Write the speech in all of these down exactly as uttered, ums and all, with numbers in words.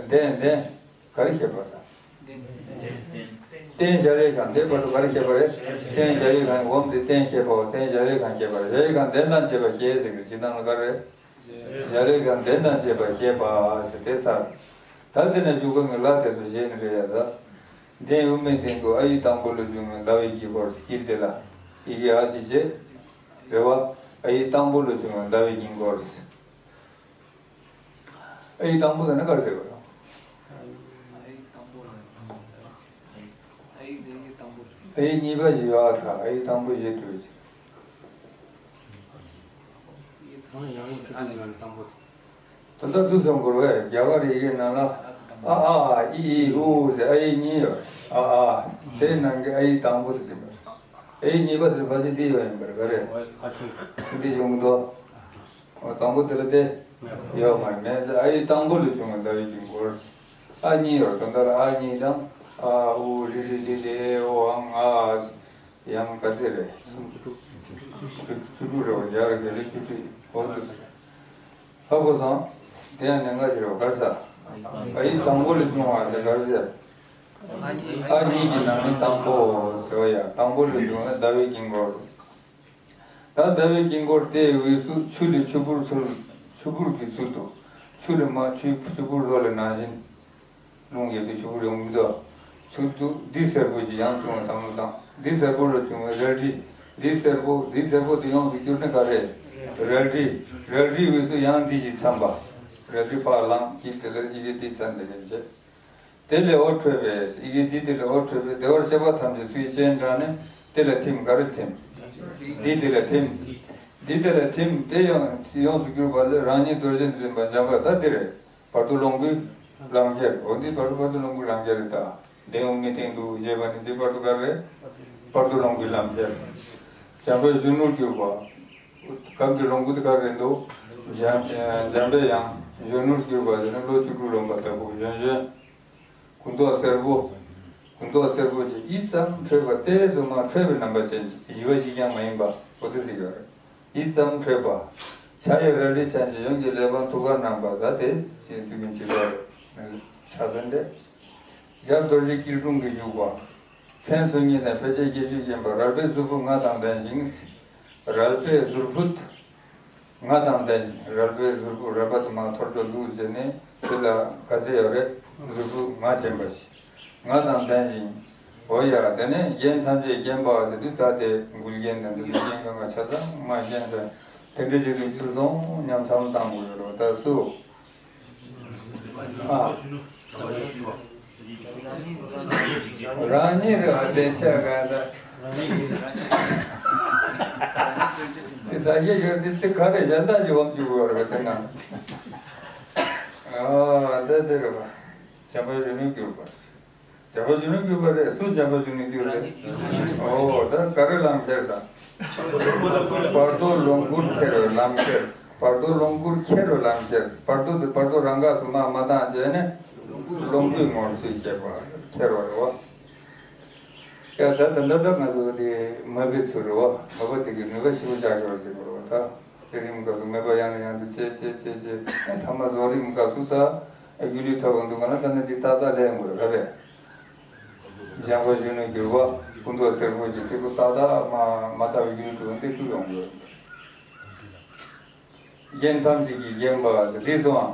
ལྡན་ལྡན། ག་རེ་བཤད་པ་ཟེར། རྟེན་བཞག་ཡས་ཁང་། དེ་བར་དུ་ག་རེ་བཤད་པ་རེད། རྟེན་བཞག་ཡས་ཁང་། འོག་མ་དེ་རྟེན་བཤད་པའོ། རྟེན་བཞག་ཡས་ཁང་བཤད་པ་རེད། བཞག་ཡས་ཁང་ལྡན་དང་བཅས་པ་བཤད་ཟེར་གི། སྤྱིར་བཏང་ལ་ག་རེ། བཞག་ཡས་ཁང་ལྡན་དང་བཅས་པ་བཤད་པ་ཟེར་དེ་ཚར། ད་དེ་ནས་འཇུག་པ་གི་ལ་དེ་ཚོ་བཞེས་ནི་རེད་ཡ། ད་ལྡན་དབུ་མའི་སྟེང་དུ་ཨ་ཡིག་དང་པོ་ལ་བྱུང་བའི་ཟླ་བའི་དཀྱིལ་འཁོར་ཟེར། དཀྱིལ་དེ་ལ་ཡི་གེ་ཨ་ཅི་བྱས། རེད་བ། ཨ་ཡིག་དང་པོ་ལ་བྱུང་བའི་ཟླ་བའི་དཀྱིལ་འཁོར་ཟེར། ཨ་ཡིག་དང་པོ་ཟེར་ན་ག་རེ་རེད་བ། ཨ་ཡིག་གཉིས་པ་བཞི་པ་དང་ཨ་ཡིག་དང་པོ་བཞི་སྤྲོས་ཚེ། ད་ལྟ་དུས་སུ་འགོར་བས་རྒྱ་གར་ཡི་གེ་ནང་ལ་ཨ་ཨ་ཨི་ཨི་ཨུ་ཨུ་ཟེར་ཨ་ཡིག་གཉིས་ཡོད། ཨ་ཨ། དེའི་ནང་གི་ཨ་ཡིག་དང་པོ་དེ་ཟེར་བ་རེད། ཨ་ཡིག་གཉིས་པ་དེ་ཕལ་ཆེར་འདི་ཡོད་ཡིན་པར་ག་རེ། འདི་ཡོང་གི་འདུག། ཨོ། དང་པོ་དེ་ལ་དེ་ཡོད་མ་རེད། མེད་ཟེར། ཨ་ཡིག་དང་པོ་ལ་བྱུང་བའི་ཟླ་བའི་དཀྱིལ་འཁོར། ཨ་གཉིས་ཡོད། དོན་དག་ལ་ཨ་གཉིས་དང་། ཨ་ཨུ་རི་རི་ལི་ལི་ཨེ་ཨོ་ཨང་ཨ། ཡང་ག་ཚད་རེད། བཅུ་དྲུག་རེད་བ། ཡ་ར་ག་ལེ་བཅུ་དྲུག་འོ་འདུག་ཟེར། ཧ་གོ་སོང་། དེ་ཡང་ཉེན་ཁ་ཆེ་རེད་བ། ག་རེ་ཟེར། ཨ་ཡིག་དང་པོ་ལ་བྱུང་བ་དེ་ག་རེ་ཟེར། ཨ་གཉིས་ཀྱི་ནང་ནས་དང་པོ་ཟེར་བ་ཡ། དང་པོ་ལ་བྱུང་ན་ཟླ་བའི་དཀྱིལ་འཁོར། ད་ཟླ་བའི་དཀྱིལ་འཁོར་དེའི་དབུས་སུ་ཆུ་ལས་ཆུ་བུར་ཚུར། ཆུ་བུར་གྱི་ཚུལ་དུ། ཆུ་ལས་མར་ཆུ་ཆུ་བུར་ལོ་ལ་ནང་བཞིན། རླུང་རྒྱབ་དུས་ཆུ་བུར་ཡོང་གི་འདུག། ཆུ་དུ་འདི་སེར་པོ་ཞིག་ཡང་བྱུང་བ་བསམ་བློ་བཏང་། འདི་སེར་པོ་ལ་བྱུང་བའི་རལ་གྲི། འདི་སེར་པོ། འདི་སེར་པོ་དེ་ཡོངས་སུ་གྱུར་ནས་ག་རེ། རལ་གྲི། རལ་གྲིའི་དབུས་སུ་ཡང་འདི་ཞིག་འཚམས་པ། རལ་གྲི་ཕར་ལངས། ཀྱི་དེ་ལ་ཡི་གེ་འདི་འཚམས་དེ་ལས་བྱས། དེ་ལས་འོད་འཕྲོས་པས། ཡི་གེ་འདི་དེ་ལས་འོད་འཕྲོས་པས། བདེ་བར་གཤེགས་པ་ཐམས་ཅད་ཚུལ་སྤྱན་དྲངས་ནས་དེ་ལ་ཐིམ། ག་རེ་ཐིམ། འདི་དེ་ལ་ཐིམ། འདི་དེ་ལ་ཐིམ། དེ་ཡང་ཡོངས་སུ་གྱུར་པ་ལས་རང་ཉིད་རྡོ་རྗེ་འཛིན་པ་འཇམ་དཔལ། ད་འདི་རེད། བར་དོ་ལོངས་སྐུའི་ལམ་ཁྱེར། འོ་འདི་བར་དོ་བར་དོ་ལོངས་སྐུའི་ལམ་ཁྱེར་རེད། ད་ལྡན་དབུ་མའི་སྟེང་དུ་ཞེས་པ་ནི་འདི་བར་དོ་ག་རེ། བར་དོ་ལོངས་སྐུའི་ལམ་ཁྱེར། འཇམ་དཔལ་གཞོན་ནུར་གྱུར་པ། གང་གི་ལོངས་སྐུ་དེ་ག་རེ་འདུག། འཇམ་འཇམ་དཔལ་དབྱངས། གཞོན་ནུར་གྱུར་པ་ཟེར་ན་ལོ་བཅུ་དྲུག་ལོན་པ་ལྟ་བུ། གཞོན་གཞོན། གོས་མདོག་སེར་པོ། གོས་མདོག་སེར་པོ་ཅན། ཡིད་ཙམ་འཕྲོད་པ། ཏོག་ཙམ་མར་འཕྲོས་པའི་རྣམ་པ་ཅན། ཞི་བ་ཞིག་ཀྱང་མ་ཡིན་པ། འོ་དེ་ཟེར་གྱི་ཡོད་རེད། ཡིད་ཙམ་འཕྲོད་པ། ཕྱག་གཡས་རལ་གྲི་འཆང་ཞིང་ཡོན་གྱི་ཀླད་པ་ཐུགས་ཀར་བསྣམས་པ། ད་དེ་ཅིག་དུས་མིན་ཅི་དགོས་རེད། ཕྱག་འཚལ་འདི། ཞབས་རྡོ་རྗེ་སྐྱིལ་ཀྲུང་གིས་བཞུགས་པ། མཚན་གསུང་སྙན་དང་ཕལ་ཆེར་བརྒྱད་ཅུས་བརྒྱན་པ། རལ་པའི་གཟུགས་ཕུད་ལྔ་དང་ལྡན་ཞིང་། རལ་པའི་གཟུགས་ཕུད་ལྔ་དང་ལྡན་ཞིང་། རལ་པའི་གཟུགས་ཕུད། རལ་པ་དེ་མར་འཐོར་འགྲོ་འདུག་ཟེར་ནས་དེ་ལ་ག་ཚད་ཡོད་རེད། གཟུགས་ཕུད་ལྔ་ཅན་པ་ཞིག། ལྔ་དང་ལྡན་ཞིང་། འོ་ཡ། དེ་ནས་རྒྱན་ཐམས་ཅད་བརྒྱན་པ་ཟེར་དུས་ད་དེ་མགུལ་རྒྱན་དང་དེ་ཚོ་རྒྱན་གང་ག་ཆ་ཚང་མར་བརྒྱན་ཟེར། དེ་འདྲ་ཅིག་ཏུ་གྱུར་སོང་སྙམ་བསམ་བློ་བཏང་དགོས་ཡོད་རེད་བ། ད་སུ། ཨ། རང་ཉིད་རེད་བ། དེ་ཆ་ག་ད། དེ་ད་གེ་ཡོད་དེ། དེ་ག་རེ་གཞན་དག་ཅིག་འོང་རྒྱུ་ཡོད་རེད་བ། དེ་ན། ཨ། དེ་དེ་རེད་བ། འཇམ་དཔལ་གཞོན་ནུར་གྱུར་པ། འཇམ་དཔལ་གཞོན་ནུར་གྱུར་པ་རེད། སུ་འཇམ་དཔལ་གཞོན་ནུར་གྱུར་རེད། ཨོ། ད་ག་རེ་ལམ་ཁྱེར་དང་། བར་དོ་ལོངས་སྐུར་ཁྱེར་བའི་ལམ་ཁྱེར། བར་དོ་ལོངས་སྐུར་ཁྱེར་བའི་ལམ་ཁྱེར། བར་དོ་དེ་བར་དོ་རང་འགགས་སུ་མར་མ་བཏང་བྱས་ནས་ལོངས་སྐུའི་ངོར་ཚུལ་བྱེད་པ་ཁྱེར་བ་རེད་བ། ཡ། ད་ད་ད་ད་ང་ཚོ་དེ་མོས་པའི་ཚུལ་རེད་བ། མོས་པ་དེ་གི་ནུས་པ་ཞེ་པོ་ཅིག་ཡོད་ཟེར་བ་རེད་བ། ད། དེ་རིང་སྐབས་སུ་མོས་པ་ཡང་ནས་ཡང་དུ་སྐྱེ་སྐྱེ་སྐྱེ་སྐྱེ། ཐ་མ་རྫོགས་རིམ་སྐབས་སུ་ད་སྒྱུ་ལུས་ཐོབ་པ་འདུག་ག་ན། ད་ནི་འདི་ཏག་ཏག་ལེན་དགོས་རེད། ག་རེ། འཇམ་དཔལ་གཞོན་ནུར་གྱུར་པ། སྐུ་མདོག་སེར་པོ་ཅན། དེ་ཚོ་ཏག་ཏག་མ་མ་དག་པའི་སྒྱུ་ལུས་ཐོབ་པ་འདི་བཅུག་ཡོང་དགོས། རྒྱན་ཐམས་ཅད་ཀྱིས་བརྒྱན་པ་ཟེར་འདི་སོང་ཨ།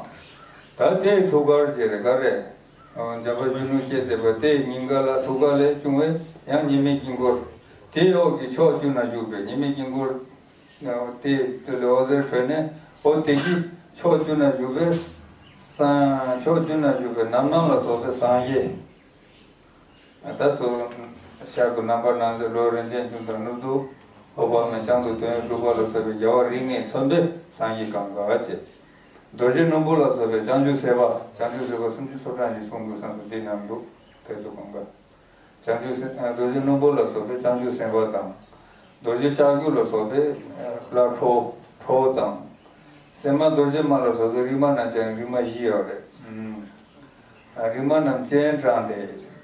ད་དེའི་ཐུགས་ཀར་ཅེས་རེད། ག་རེ། འཇམ་དཔལ་གཞོན་ནུར་བཤད་བསྡད་པ་དེའི་སྙིང་ག་ལ་ཐུགས་ཀ་ལས་བྱུང་བའི་ཡང་ཉི་མའི་དཀྱིལ་འཁོར། དེའི་འོག་གི་ཕྱོགས་བཅུ་ན་བཞུགས་པའི་ཉི་མའི་དཀྱིལ་འཁོར། དེ་དེ་ལས་འོད་ཟེར་འཕྲོས་ནས། འོ་དེ་གི་ཕྱོགས་བཅུ་ན་བཞུགས་པའི་སངས། ཕྱོགས་བཅུ་ན་བཞུགས་པའི་ནམ་ནམ་ལ་སོགས་པའི་སངས་རྒྱས། ད་ཚོ་ཤར་དགུ་ནམ་བར་སྣང་མཛད་ལོ་རིན་ཆེན་འབྱུང་དང་ནུབ་ཏུ་འོད་དཔག་མེད་བྱང་དུ་དོན་ཡོད་གྲུབ་པ་ལ་སོགས་པའི་རྒྱལ་བ་རིགས་ལྔས་མཚོན་པའི་སངས་རྒྱས་གང་ག་བཅས། རྡོ་རྗེ་སྣུམ་པོ་ལ་སོགས་པའི་བྱང་ཆུབ་སེམས་དཔའ། བྱང་ཆུབ་སེམས་དཔའ་སུམ་ཅུ་སོ་གྲངས་ཀྱི་གསུང་དུ་གསན་དུ་འདི་རྣམས་འདུག། དེ་ཚོ་གང་ག། བྱང་ཆུབ་སེམས། རྡོ་རྗེ་སྣུམ་པོ་ལ་སོགས་པའི་བྱང་ཆུབ་སེམས་དཔའ་དང་། རྡོ་རྗེ་ལྕགས་ཀྱུ་ལ་སོགས་པའི་བླ་ཁྲོ་ཁྲོ་དང་། སེམས་མ་རྡོ་རྗེ་མ་ལ་སོགས་པའི་རིག་མ་རྣམས་ཀྱང་རིག་མ་བཞི་ཡོད་རེད། རིག་མ་རྣམས་སྤྱན་དྲངས་ཏེ།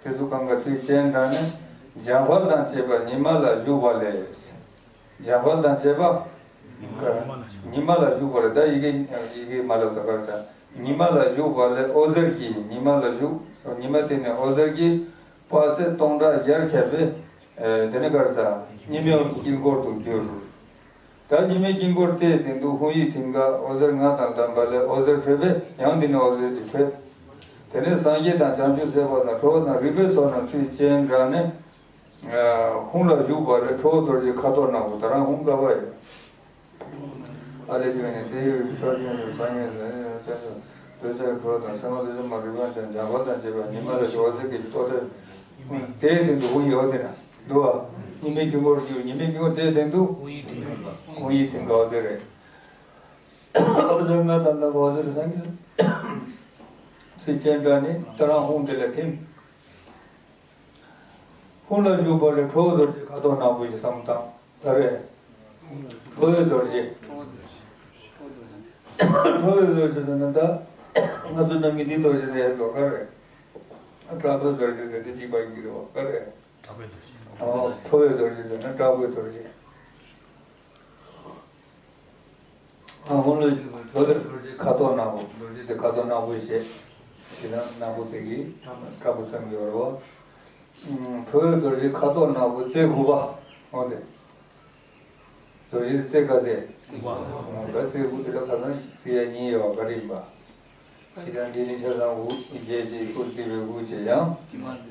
དེ་ཚོ་གང་ག་ཚུལ་སྤྱན་དྲངས་ནས་འཇམ་དཔལ་དང་བཅས་པ་ཉི་མ་ལ་བཞུགས་པ་ལས། འཇམ་དཔལ་དང་བཅས་པ་ཉི་མ་ལ་བཞུགས་པ་ལས། ད་ཡི་གེ་ཡི་གེ་མ་ལབ་ད་གར་ས། ཉི་མ་ལ་བཞུགས་པ་ལས་འོད་ཟེར་གྱིས་ཉི་མ་ལ་བཞུགས། ཉི་མ་དེ་ནས་འོད་ཟེར་གྱིས་དཔག་ཚད་སྟོང་ཕྲག་བརྒྱར་ཁྱབ་པས། ཨེ། དེ་ནས་ག་རེ་ཟེར། ཉི་མའི་དཀྱིལ་འཁོར་དུ་གྱུར། ད་ཉི་མའི་དཀྱིལ་འཁོར་དེའི་སྟེང་དུ་ཧཱུྃ་ཡིག་མཐིང་ག་འོད་ཟེར་ལྔ་དང་ལྡན་པ་ལས་འོད་ཟེར་འཕྲོས་པས། ཡང་དེ་ནས་འོད་ཟེར་གྱིས་འཕྲོས། དེ་ནས་སངས་རྒྱས་དང་བྱང་ཆུབ་སེམས་དཔའ་དང་ཁྲོ་བོ་དང་རིག་པའི་ཚོགས་རྣམས་ཚུལ་ཅན་འདྲ་ནི། ཧཱུྃ་ལ་བཞུགས་པ་ལས་ཁྲོ་བོ་རྡོ་རྗེ་ཁ་དོག་ནག་པོ། ད་རང་ཧཱུྃ་ག་པ་ཡོད། ཨ་ལས་བྱུང་ནས་དེ་ཡི་ཕྱོགས་བཅུ་ནས་སངས་རྒྱས་ལ་འདོད་ཆགས་ཁྲོ་བོ་དང་སེམས་པ་ལ་སེམས་པ་རིག་པ་དང་འཇམ་དཔལ་དང་བཅས་པ་ཉི་མ་ལ་ཞུ་བ་ཟེར་གྱི་ཏོ་ཏེ། དེའི་སྟེང་དུ་ཧཱུྃ་ཡོད་དེ་ན་འདུག་བ། ཉི་མའི་དཀྱིལ་འཁོར་གྱུར། ཉི་མའི་དཀྱིལ་འཁོར་དེའི་སྟེང་དུ་ཧཱུྃ་ཡིག་མཐིང་ག་འོད་ཟེར་རེད། འོད་ཟེར་ལྔ་དང་ལྡན་པ་འོད་ཟེར་སངས་རྒྱས་ཚུལ་ཅན་འདྲ་ནི། ད་རང་ཧཱུྃ་དེ་ལ་ཐིམ། ཧཱུྃ་ལ་བཞུགས་པ་ལས་ཁྲོ་བོ་རྡོ་རྗེ་ཁ་དོག་ནག་པོ་ཞིག་བསམ་བློ་བཏང་། ད་རེད། ཁྲོ་བོའི་རྡོ་རྗེ། ཁྲོ་བོའི་རྡོ་རྗེ་ཟེར་ན་ད། ང་ཚོ་རྣམ་སྨིན་འདི་རྡོ་རྗེ་ཟེར་ཡ་ལོ་ག་རེད། ཨ། དྲག་པོའི་རྡོ་རྗེ་ཟེར་ཏེ་གཅིག་པ་ཡིན་གྱི་རེད་བ། ག་རེད། ཨོ། ཁྲོ་བོའི་རྡོ་རྗེ་ཟེར་ན་དྲག་པོའི་རྡོ་རྗེ། ཨ། ཧཱུྃ་ལ་བཞུགས་པའི་ཁྲོ་བོའི་རྡོ་རྗེ་ཁ་དོག་ནག་པོ། རྡོ་རྗེ་དེ་ཁ་དོག་ནག་པོ་ཞེས་བྱས་ན་ནག་པོ་དེ་གིས་དྲག་པོ་མཚོན་གྱི་ཡོད་རེད་བ། ཁྲོ་བོའི་རྡོ་རྗེ་ཁ་དོག་ནག་པོ་རྩེ་དགུ་པ། འོ་དེ། རྡོ་རྗེ་རྩེ་ག་ཚད། དགུ་པ། འོ་ད་རྩེ་དགུ་དེ་ལ་ཁ་སང་རྩེ་ཡ་གཉིས་ཡོད་པ་ག་རེ་ཡིན་པ། ཁྱེད་རང་འདི་ནི་ཆ་ཚང་དགུ། བརྒྱད་ཀྱི་དགུ་བརྩེགས་པའི་དགུ་བྱས་ཡང་།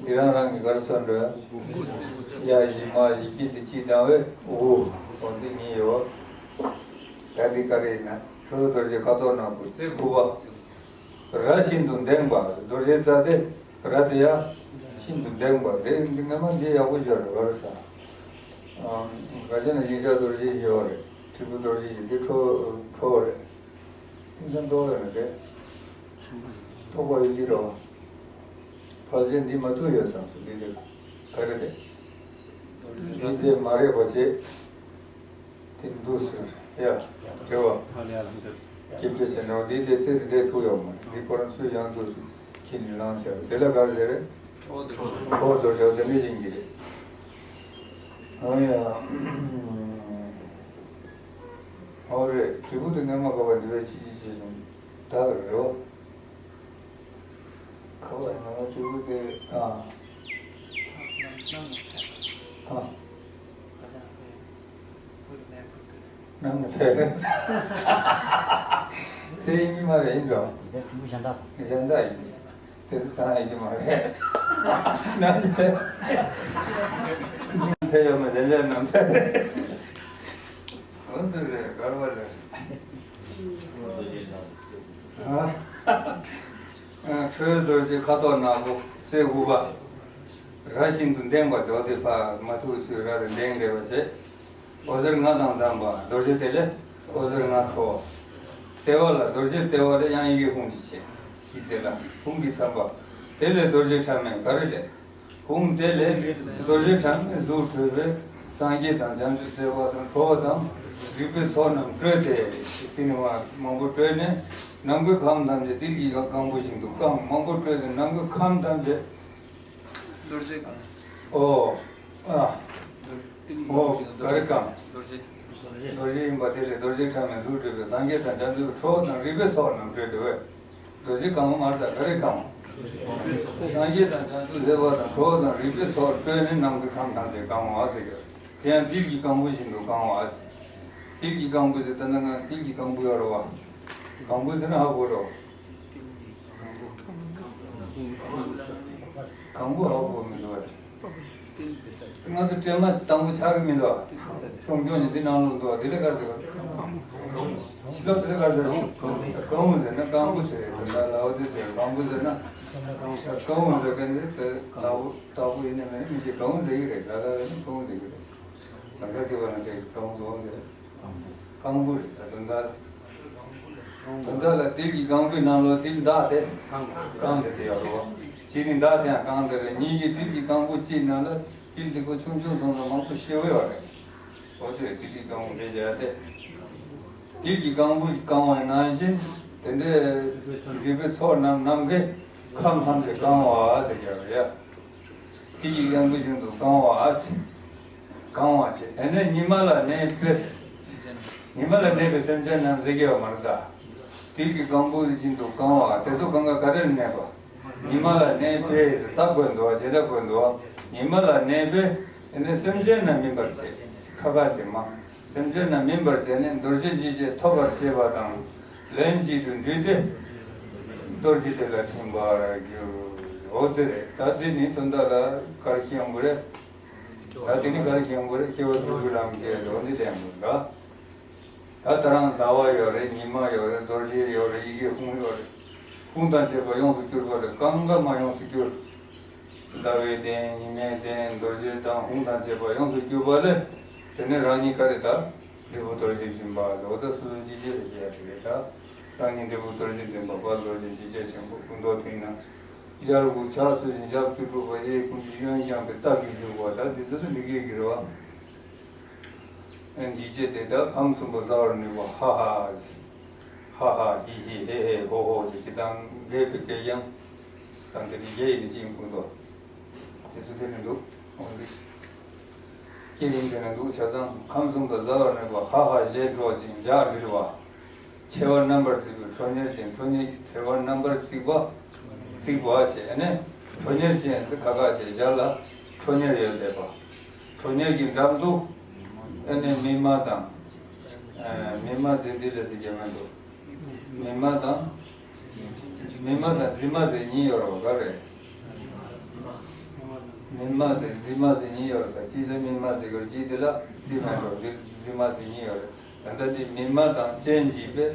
འདི་རང་རང་གི་ག་རེ་སོན་འགྲོ། ཡ་བཞི་མ་བཞི་དཀྱིལ་དེ་གཅིག་བཏང་བས་དགུ། འོ་འདི་གཉིས་ཡོད། ད་འདི་ག་རེ་ཡིན་ན་ཁྲོ་བོའི་རྡོ་རྗེ་ཁ་དོག་ནག་པོ་རྩེ་དགུ་པ། རྭ་ཤིན་ཏུ་ལྡེངས་པ། རྡོ་རྗེ་རྩ་དེ་རྭ་དེ་ཡ་ཤིན་ཏུ་ལྡེངས་པ་རེད། འདི་སྔ་མ་འདི་ཡག་པོ་ཤོར་རེད། ག་རེ་ཟ། ཨམ། ག་ཅི་ན་ཞིང་གཤེགས་རྡོ་རྗེ་ཞེས་པ་རེད། དྲིལ་བུ་རྡོ་རྗེ་ཞེས་འདི་ཁྲོ་ཁྲོ་བོ་རེད། དེང་སང་གཏོར་བ་ཡོད་ན་དེ། གཏོར་བ་ཡོད་ཀྱི་རེད་བ། ཕལ་ཆེར་འདི་མ་ཐུག་ཡོད་བསམ་སོང་། འདི་འདི་ག་རེ་རེད། འདི་དེ་མ་རེད་པ་བྱས། དེ་འདུག་ཟེར་ཡ། རེད་བ། སྐྱེ་འཕེལ་ཟེར་ནོ་འདི་དེ་ཚེ་འདི་འདྲའི་ཐུག་ཡོད་མ་རེད། འདི་ཁོ་རང་ཚོས་ཡང་འདུག་ཟེར་ཁྱེར་ནས་བླངས་བྱས་པ་དེ་ལ་ག་རེ་ཟེར་རེད། ཁོ་ཚོ་རེད་བ། དེ་འདྲ་ཡིན་གྱི་རེད། ཨོ་ཡ། ཨོ་རེད། དྲིལ་བུ་དེ་སྔ་མ་ག་བ་འདི་བས་ཅི་ཅི་བྱས་སོང་། ད་ག་རེ་རེད་བ། ག་བ་ཡིན་ན་དྲིལ་བུ་དེ། ཨ། ཨ། ནམ་ནས་ཕེབས། དེ་ཡིན་གྱི་མ་རེད། ཡིན་འགྲོ། གཞན་དག་ཡིན། དེ་ཚོ་ད་ཡིན་གྱི་མ་རེད། ནམ་ནས་ཕེབས། ཕེབས་ཡོད་མ་རེད། གཞན་ནམ་ཕེབས། འོན་ཏེ་རེད། གར་བ་རེད། ཨ། ཁྲོ་བོའི་རྡོ་རྗེ་ཁ་དོག་ནག་པོ་རྩེ་དགུ་པ། རྭ་ཤིན་ཏུ་ལྡེངས་པ་ཟེར་བ་དེ་ཕ་མ་ཐུག་ཚུལ་རྭ་རེ་ལྡེངས་བསྡད་པ་བྱས། འོད་ཟེར་ལྔ་དང་ལྡན་པ། རྡོ་རྗེ་དེ་ལས་འོད་ཟེར་ལྔ་འཕྲོ། ལྟེ་བ་ལ་རྡོ་རྗེ་ལྟེ་བ་ལས་དབྱངས་ཡི་གེ་ཧཱུྃ་གྱིས་བྱས། ཡིག་དེ་ལ་ཧཱུྃ་གིས་མཚན་པ། དེ་ལས་རྡོ་རྗེ་ཕྲ་མོས་ག་རེ་ལས། ཧཱུྃ་དེ་ལས་རྡོ་རྗེ་ཕྲ་མོའི་གཟུགས་སྤྲོས་པས་སངས་རྒྱས་དང་བྱང་ཆུབ་སེམས་དཔའ་དང་ཁྲོ་བོ་དང་རིག་པའི་ཚོགས་རྣམས་སྤྲོས་ཏེ། དེ་ནི་མ་མང་པོ་སྤྲོས་ནས་ནམ་མཁའི་ཁམས་ཐམས་ཅད་ཏིལ་གྱི་གང་བུ་བཞིན་དུ་བཀང་། མང་པོ་སྤྲོས་ཏེ་ནམ་མཁའི་ཁམས་ཐམས་ཅད། རྡོ་རྗེ་གང་། ཨོ། ཨ། ཏིལ་གྱི་ཨོ། གང་བུ་བཞིན་དུ་རྡོ་རྗེ། ག་རེ་གང་། རྡོ་རྗེ། རྡོ་རྗེ་ཡིན་པ་དེ་ལས་རྡོ་རྗེ་ཕྲ་མོའི་གཟུགས་སྤྲོས་པས་སངས་རྒྱས་དང་བྱང་ཆུབ་ཁྲོ་བོ་དང་རིག་པའི་ཚོགས་རྣམས་སྤྲོས་ཏེ། འོད། རྡོ་རྗེ་གང་བ་མ་རེད། ད་ག་རེ་གང་བ། སངས་རྒྱས་དང་བྱང་ཆུབ་སེམས་དཔའ་དང་ཁྲོ་བོ་དང་རིག་པའི་ཚོགས་སྤྲོས་ནས་ནམ་མཁའི་ཁམས་ཐམས་ཅད་གང་བ་ཟེར་གྱི། དེ་ཡང་ཏིལ་གྱི་གང་བུ་བཞིན་དུ་གང་བ་ཟེར། ཏིལ་གྱི་གང་བུ་ཟེར། ད་ནང་ང་ཏིལ་གྱི་གང་བུ་ཡོད་རེད་བ། གང་བུ་ཟེར་ན་ཧ་གོ་རེད་བ། གང་བུ་ཧ་གོ་མི་འདུག་བ། ང་ཚོ་སྲན་མ་དང་པོ་ཆགས་ཀྱི་མི་འདུག་བ། ཆུང་ཆུང་ནས་འདི་ནང་ལོགས་འདུག་བ། དེ་ལ་ག་རེ་ཟེར་བ། ཕྱི་ལོགས་དེ་ལ་ག་རེ་ཟེར་བ། གང་བུ་ཟེར་ན་གང་བུ་ཟེར། དོན་དག་ལའོ་ཙེ་ཟེར། གང་བུ་ཟེར་ན། གང་བུ་ཟེར་མཁན་དེ་དེ་དག་པོ་དག་པོ་ཡིན་ནའི་མིན་ནའི་མི་ཞིག་གང་བུ་ཟེར་གྱི་རེད། ལ་ལ་ལ་ནི་གང་བུ་ཟེར་གྱི་རེད། ལ་ལ་དེ་བ་ན་དེ་གང་བུ་ཟེར། རྐང་པ་རེད། ད་དོན་དག་དོན་དག་ལ་ཏིལ་གྱི་རྐང་པའི་ནང་ལོགས་ཏིལ་འདག་དེ་རྐང་དེ་དེ་ཡོད་རེད། གཅིག་ནི་འདག་དེ་ཡང་རྐང་དེ་རེད། གཉིས་ཀྱི་ཏིལ་གྱི་རྐང་པ་གཅིག་ནང་ལ་ཏིལ་དེ་ཁོ་ཆུང་ཆུང་སོང་ཙང་མང་པོ་ཤོར་བ་རེད། འོ་དེ་ཏིལ་གྱི་རྐང་པ་དེ་བྱས་ཏེ། ཏིལ་གྱི་རྐང་པ་གང་བ་ནང་བཞིན་དེ་འདྲའི་རིག་པའི་ཚོགས་རྣམས་ནམ་མཁའི་ཁམས་ཐམས་ཅད་གང་བ་ཟེར་རྒྱག་རེད། ཏིལ་གྱི་རྐང་པ་བཞིན་དུ་གང་བ་ཟེར། གང་བ་བྱས། དེ་ནས་ཉི་མ་ལ་གནས་པའི། ཉི་མ་ལ་གནས་པའི་སེམས་ཅན་རྣམས་ཟེར་གྱི་ཡོད་མ་རེད་ད། དུས་ཀྱི་གང་པོ་བཞིན་དུ་གང་བ་དེ་ཚོ་གང་ག་ག་རེར་གནས་པ། ཉི་མ་ལ་གནས་པས་ས་བཀོད་འདུག་བ། ཇི་འདྲ་བཀོད་འདུག་བ། ཉི་མ་ལ་གནས་པས་ཨ་ནི་སེམས་ཅན་རྣམས་སྨིན་པར་བྱེད། ཁ་ཁ་བྱེད་མ། སེམས་ཅན་རྣམས་སྨིན་པར་བྱས་ནས་རྡོ་རྗེ་འཇིགས་བྱེད་ཐོབ་པར་བྱེད་པ་དང་། ལན་གཅིག་ཏུ་འདུས་ཏེ། རྡོ་རྗེ་དེ་ལ་ཐིམ་པར་འགྱུར། འོ་དེ་རེད། ད་འདི་ནི་དོན་དག་ལ་ག་རེ་ཤེས་ཡོང་གི་རེད། ད་དེ་ནི་ག་རེ་ཤེས་ཡོང་གི་རེད། སྐྱེ་བ་ཚུལ་བཞིན་ལམ་སྐྱེས་འགྲོ་འདི་ལེན་དགོས་འདྲ། ད་ལྟ་རང་ཟླ་བ་ཡོད་རེད། ཉི་མ་ཡོད་རེད། རྡོ་རྗེ་ཡོད་རེད། ཡི་གེ་ཧཱུྃ་ཡོད་རེད། ཧཱུྃ་དང་བཅས་པ་ཡོངས་སུ་གྱུར་པ་ལས་གང་ག་མ་ཡོངས་སུ་གྱུར། ཟླ་བའི་གདན། ཉི་མའི་གདན། རྡོ་རྗེ་དང་ཧཱུྃ་དང་བཅས་པ་ཡོངས་སུ་གྱུར་པ་ལས། དེ་ནས་རང་ཉིད་ག་རེ་ད། འབྲས་བུ་རྡོ་རྗེ་འཛིན་པ་ལོ། ད་སོ་སོ་འཇིགས་བྱེད་ལ་སྐྱེ་ཡ་དེ་རེད་ད། རང་ཉིད་འབྲས་བུ་རྡོ་རྗེ་འཛིན་པ་དཔལ་རྡོ་རྗེ་འཇིགས་བྱེད་ཆེན་པོ་སྐུ་མདོག་མཐིང་ནག་ཞལ་དགུ་ཕྱག་ཚོས་ཤིང་ཞབས་བཅུ་དྲུག་པ་གཡས་བསྐུམ་གྱིས་གཡོན་བརྐྱང་པའི་སྟབས་ཀྱིས་བཞུགས་པ། ད་འདི་ཚོ་ནི་འདི་སྐད་ཀྱི་རེད་བ། འཇིགས་བྱེད་དེ་དག་ཁམས་གསུམ་པོ་ཟ་བར་ནུས་པ། ཧ་ཧ་ཟེར། ཧ་ཧ་ཧི་ཧི་ཧེ་ཧེ་ཧོ་ཧོ་ཟེར་གྱི་དང་འགས་པའི་སྐད་ཀྱང་། དང་དེ་ནི་རྒྱ་ཡིག་ནི་ཅི་ཡིན་ཁུངས་འདུག་དེ་ཚོ་དེ་ནི་འདུག་འོང་རིགས། སྐྱེ་རིམ་དེ་ནི་འདུག་ཆ་ཚང་ཁམས་གསུམ་པོ་ཟ་བར་ནུས་པ། ཧ་ཧ་ཞེས་སྒྲོག་ཅིང་ལྗགས་འདྲིལ་བ། མཆེ་བ་རྣམ་པར་བརྫིས་པའི་ཁྲོ་གཉེར་ཅན། ཁྲོ་གཉེར་མཆེ་བ་རྣམ་པར་བརྫིས་པ། བརྫིས་པ་བྱས་ནས་ཁྲོ་གཉེར་ཅན་དེ་ཁ་ཁ་བྱས་ལྗགས་ལ་ཁྲོ་གཉེར་ཡོད་བསྡད་པ། ཁྲོ་གཉེར་གྱི་འགྲམ་དུ་ཨ་ནི་སྨིན་མ་དང་། ཨ། སྨིན་མ་ཟེར་འདི་ལས་ཟེར་གྱི་མི་འདུག་སྨིན་མ་དང་། སྨིན་མ་དང་རྫི་མ་ཟེར་གཉིས་ཡོད་རེད་པ། ག་རེ། སྨིན་མ་ཟེར་རྫི་མ་ཟེར་གཉིས་ཡོད་རེད་ད། གཅིག་ལ་སྨིན་མ་ཟེར་གྱི་རེད། གཅིག་དེ་ལ་རྫི་མ་འགྲོ། འདི་རྫི་མ་ཟེར་གཉིས་ཡོད་རེད། ད་ལྟ་འདི་སྨིན་མ་དང་སྤྱན་འཇིགས་པས།